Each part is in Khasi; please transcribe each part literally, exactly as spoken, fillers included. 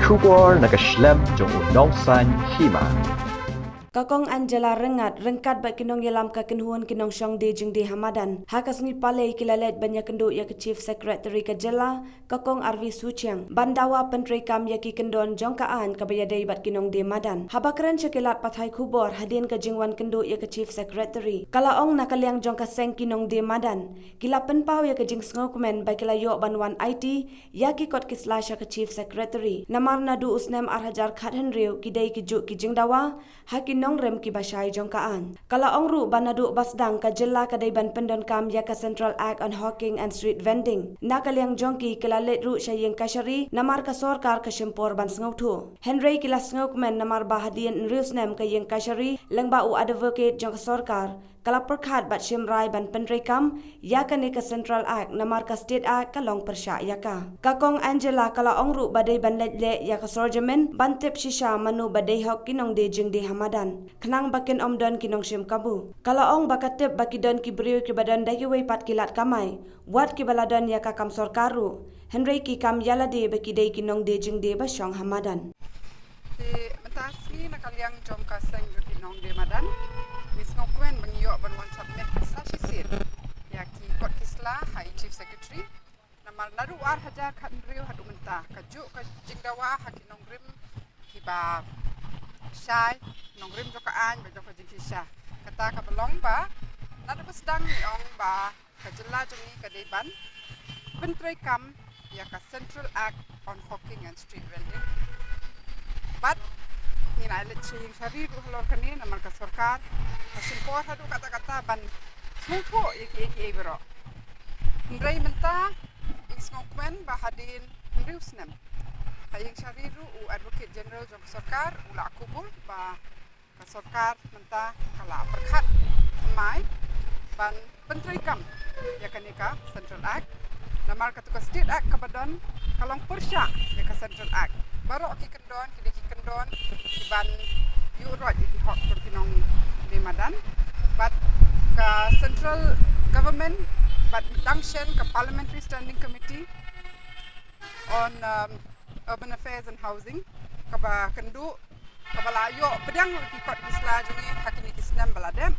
Khubor na ka shlem jong u nongsan hima. Ka Kong Angela Ryngat ryngkat bad ki nongïalam ka kynhun ki nongshong die jingdie ha madan, ha ka sngi Palei ki la leit ban ïakynduh ïa ka Chief Secretary ka jylla, ka Kong R V Suchiang, ban dawa pyntreikam ïa ki kyndon jong ka aiñ kaba ïadei bad ki nongdie madan. Haba kren sha ki lad pathai khubor hadien ka jingwan kynduh ïa ka Chief Secretary, ka la ong na ka liang jong ka seng ki nongdie madan, ki la pynpaw ïa ka jingsngewkmen ba ki la ïoh ban wan aiti ïa ki kot ki sla sha ka Chief Secretary, namar naduh u snem ar hajar khathynriew ki dei ki juk ki jingdawa ha ki nongrim kiba shai jong ka aiñ. Ka la ong ruh ba naduh ba sdang ka jylla ka dei ban pyndonkam ïa ka Central Act on Hawking and Street Vending. Na ka liang jong ki, ki la leit ruh sha ïing kashari namar ka sorkar ka shim por ban sngewthuh. Hynrei ki la sngewkmen namar ba hadien hynriew snem ka ïing kashari lyngba u advocate jong ka sorkar, ka la pyrkhat bad shim rai ban pyntreikam ïa kane ka Central Act namar ka State Act ka long pyrshah ïa ka. Ka Kong Angela ka la ong ruh ba dei ban leit leh ïa ka sorjamin ban tip shisha mano ba dei hok ki nongdie jingdie ha madan, khnang ba kin ym don ki nongshim kabu. Ka la ong ba ka tip ba ki don ki briew kiba don da kiwei pat ki lad kamai, wat kiba la don ïa ka kam sorkar ruh, hynrei ki kam ïa lade ba ki dei ki nongdie jingdie ba shong ha madan. Te mynta sngi na ka liang jong ka seng jong ki nongdie madan, ngi sngewkmen ba ngi ïoh ban wan submit sa shisien ïa ki kot ki sla ha i Chief Secretary. Namar naduh ar hajar khathynriew haduh mynta, ka juk ka jingdawa ha ki nongrim kiba shai, nongrim jong ka aiñ bad jong ka jingshisha. Kata kaba long ba naduh ba sdang ngi ong ba ka jylla jong ngi ka dei ban pyntreikam ïa ka Central Act on Hawking and Street Vending. Bad ngi la leit sha ïing sha ri ruh halor kane namar ka sorkar ka shim por haduh katta katta ban sngewthuh ïa kiei kiei baroh. Hynrei mynta ngi sngewkmen ba hadien hynriew snem ha ïing sha ri ruh u Advocate General jong ka sorkar u la kubur ba ka sorkar mynta ka la pyrkhat thymmai ban pyntreikam ïa kane ka Central Act. Namar katu ka State Act kaba don ka long pyrshah ïa ka Central Act. Baroh ki kyndon ki dei ki kyndon kiban ïuh roit ïa ki hok jong ki nongdie madan. Bad ka Central Government bad dang shen ka Parliamentary Standing Committee on, um, Urban Affairs and Housing kaba kynduh, kaba la ïoh pdiang ïa ki kot ki sla jong ngi ha kine ki snem ba la dep,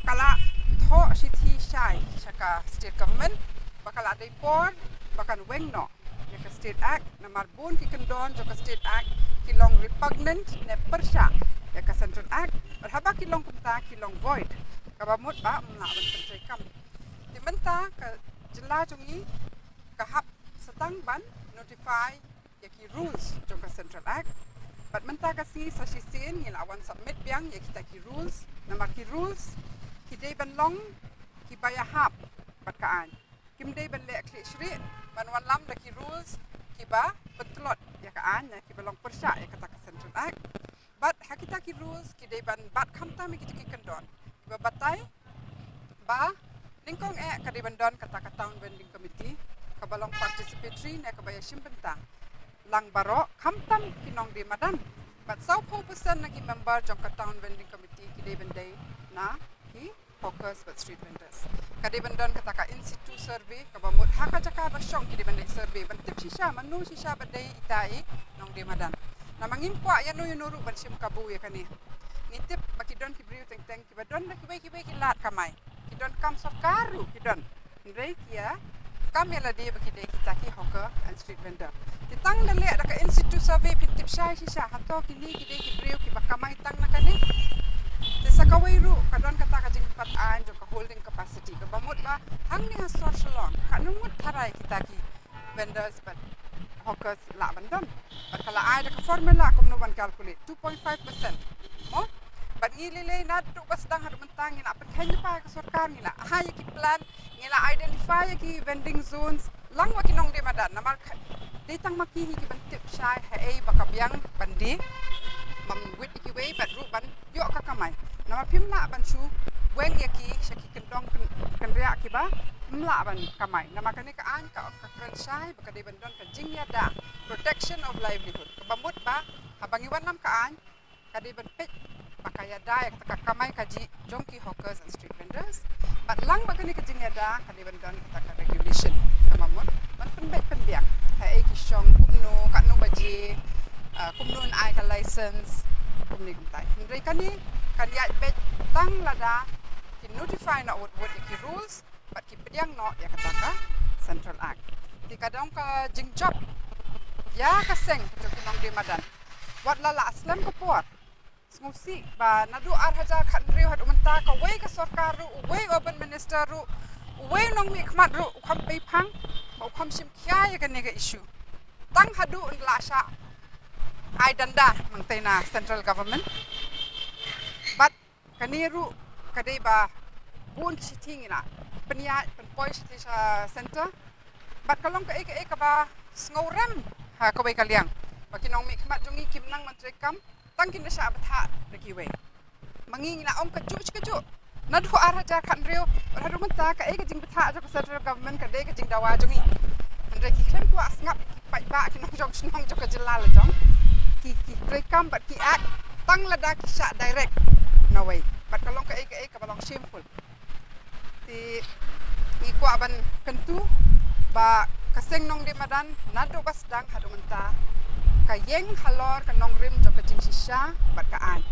ka la thoh shithi shai sha ka State Government ba ka la dei por ba kan weng noh ïa ka State Act, namar bun ki kyndon jong ka State Act ki long repugnant ne pyrshah ïa ka Central Act. Bad haba ki long kumta ki long void, kaba mut ba ym lah ban pyntreikam. Te mynta ka jylla jong ngi ka hap sa tang ban notify ïa ki rules jong ka Central Act. Bad mynta ka sngi sa shisien ngi la wan submit biang ïa kita ki rules. Namar ki rules ki dei ban long kiba ïahap bad ka aiñ. Kim dei ban leh khlieh shrieh ban wallam da ki rules kiba pyntlot ïa ka aiñ ne kiba long pyrshah ïa kata ka Central Act. Bad ha kita ki rules ki dei ban bat khamtam ïa kita ki kyndon kiba batai ba nyngkong eh ka dei ban don kata ka Town Vending Committee kaba long participatory ne kaba ïashim bynta lang baroh khamtam ki nongdie madan. Bad sawphew percent na ki member jong ka Town Vending Committee ki dei ban dei na ki hawkers bad street vendors. Ka dei ban don kata ka in situ survey kaba mut ha ka jaka ba shong ki dei ban leit survey ban tip shisha mano shisha ba dei ita i nongdie madan. Namar ngim kwah ïano ïano ruh ban shim kabu ïa kane. Ngi tip ba ki don ki briew teng teng kiba don da kiwei kiwei ki lad kamai, ki don kam sorkar ruh ki don. Hynrei ki ïa kam ïa lade ba ki dei kita ki hawker and street vendor. Te tang da leh da ka in situ survey phin tip shai shisha hato kine ki dei ki briew kiba kamai tang na kane. Te sa kawei ruh ka don kata ka jingpat aiñ jong ka holding capacity kaba mut ba hangne ha sor Shillong katno ngut tharai kita ki vendors bad hawkers lah ban don. Bad ka la ai da ka formula kumno ban calculate two point five percent. Mo? Bad ngi lei lei naduh ba sdang haduh mynta ngi la pynkheiñ lypa ïa ka sorkar, ngi la ai ïa ki plan, ngi la identify ïa ki vending zones lang bad ki nongdie madan. Namar ka dei tang ma ki hi ki ban tip shai haei ba ka biang ban die, ban wit ïa kiwei bad ruh ban ïoh ka kamai. Namar phim lah ban shu weng ïa ki sha ki kyndong kyn-, kynriah kiba phim lah ban kamai. Namar kane ka aiñ ka, ka kren shai ba ka dei ban don ka jingïada, protection of livelihood. Kaba mut ba haba ngi wanlam ka aiñ ka dei ban peit ba ka ïada ïa kata ka kamai kajih jong ki hawkers and street vendors. Bad lang bad kane ka jingïada ka dei ban don kata ka regulation kaba mut ban pynbeit pynbiang haei ki shong kumno, katno baje, Kumno yn ai ka license, kumne kumtai. Hynrei kane kan ïaid beit tang lada ki notify noh wut wut ïa ki rules bad ki pdiang noh ïa kata ka Central Act. Te ka dang ka jingjop ïa ka seng jong ki nongdie madan. Wat la la slem ka por. Sngewsih ba naduh ar hajar khathynriew haduh mynta kawei ka sorkar ruh, uwei urban minister ruh, uwei nongmihkhmat ruh u kham peiphang ba u kham shim khia ïa kane ka issue. Tang haduh un la shah ai danda mynta na central government. Bad kane ruh ka dei ba bun ki shithi ngi la pynïaid pynpoi shithi sha centre. Bad ka long kaei kaei kaba sngewrem ha kawei ka liang ba ki nongmihkhmat jong ngi kim nang ban trei kam tang kin da shah bthah da kiwei. Ma ngi ngi la ong kajuh shi kajuh. Naduh ar hajar khathynriew bad haduh mynta kaei ka jingbthah jong ka central government ka dei ka jingdawa jong ngi. Hynrei ki khlem kwah sngap ki paidbah ki nongjong shnong jong ka jylla la jong. Ki ki trei kam bad ki act tang lada ki shah direct nawei. Bad ka long kaei kaei kaba long shameful. Te ngi kwah ban kyntu ba ka seng nongdie madan naduh ba sdang haduh mynta ka ïeng halor ka nongrim jong ka jingshisha bad ka aiñ.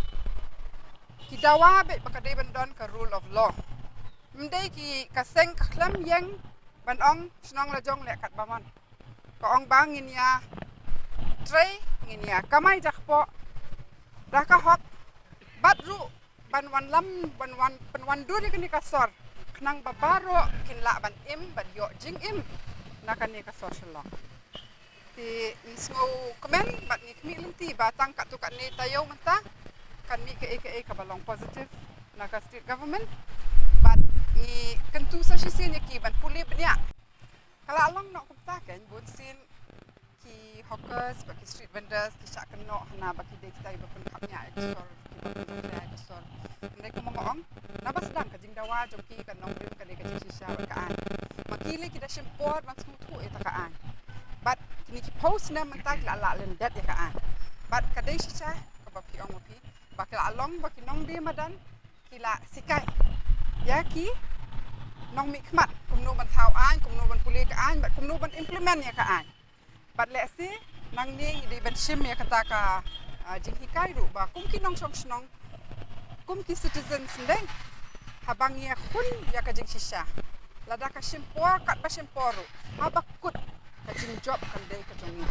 Ki dawa beit ba ka dei ban don ka rule of law. Ym dei ki ka seng ka khlem ïeng ban ong shnong la jong leh katba mon. Ka ong ba ngin ïa trei, ngin ïa kamai jakpoh da ka hok bad ruh ban wanlam, ban wan, ban wandur ïa kane ka sor khnang ba baroh kin lah ban im bad ïoh jingim na kane ka sor Shillong. Te ngi sngewkmen bad ngi khmih lynti ba tang katto katne taïew mynta kan mih kaei kaei kaba long positive na ka state government. Bad ngi kyntu sa shisien ïa ki ban pule bniah. Ka la long noh kumta, kan, bunsien ki hawkers bad ki street vendors ki shah kynnoh hana ba ki dei kitai ba pynkhapngiah ïa ka sor, kiba pynkhapngiah ïa ka sor. Hynrei kumba nga ong, naba sdang ka jingdawa jong ki ka nongrim ka dei ka jingshisha bad ka aiñ. Ma ki lei ki da shim por ban sngewthuh ïa kata ka aiñ. Bad kine ki phew snem mynta ki la lah lyndet ïa ka aiñ. Bad ka dei shisha kaba phi ong ma phi ba ka la long ba ki nongdie madan ki la sikai ïa ki nongmihkhmat kumno ban thaw aiñ, kumno ban pule ka aiñ bad kumno ban implement ïa ka aiñ. Bad lehse nangne ngi dei ban shim ïa kata ka, ah, jinghikai ruh ba kum ki nongshong shnong, kum ki citizens, hynrei haba ngi ïakhun ïa ka jingshisha, lada ka shim por katba shim por ruh, haba kut ka jingjop kan dei ka jong ngi.